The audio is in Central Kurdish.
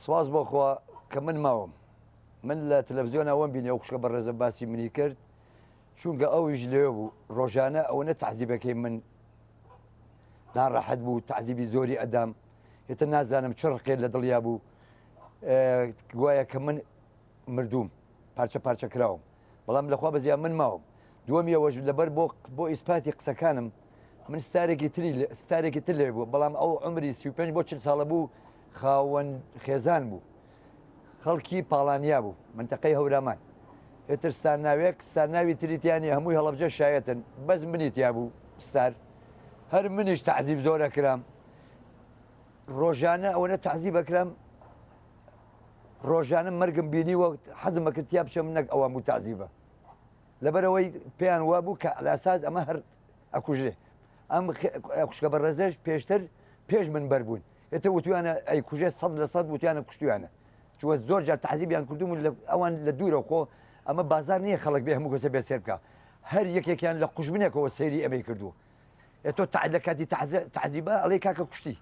سواز بۆ خوا کە من ماوم. من لە تەلەفزیۆنا وەم بینی ئەو خوشکە بەڕێزە باسی منی کرد چونکە ئەویش لەوێ بوو ڕۆژانە ئەوەنە تەعزیبەکەی من ناڕەحەت بوو تەعزیبی زۆری ئەدام ئیتر نازانم چ ڕقێ لە دڵیا بوو گوایە کە من مردووم پارچە پارچە کراوم بەڵام لەخوا بەزیا من ماوم دووەمی ئەوەش لەبەر بۆ بۆ ئیسپاتی قسەکانم من ستارێکی تری ستارێکی تر لێ بوو بەڵام ئەو عمری 35 بۆ 40 ساڵە بوو خاوەن خێزان بوو خەڵکی پاڵانیا بوو منتەقەی هەورامان ئیتر ستار ناوێک ستار ناوی تری تیا نیە هەمووی هەڵەبجە شایەتن بەس منی تیا بوو ستار هەر منیش تەعزیب زۆر ئەکرام ڕۆژانە ئەوەنە تەعزیب ئەکرام ڕۆژانە مەرگم بینیوە حەزم ئەکرد تیا بچم نەک ئەوان بوو تەعزیبە لەبەرئەوەی پێیان وابوو کە ئەلاساس ئەمە هەر ئەکوژرێ ئەم خوشکە بەڕێزەش پێشتر پێش من بەربوون ئێتە وتویانە ئەیکوژێ 100% وتیانە کوشتویانە چوە زۆر جار تەعزیبیان کردوم و ئەوان لە دوورەوە خۆ ئەمە بازار نییە خەڵک بێ هەموو کەسە بێ سێر بکە هەر یەکێکیان لە قوژبنێکەوە سەیری ئەمەی کردووە ئێ تۆ لە کاتی تەعزیبە ئەڵێ کاکە کوشتی.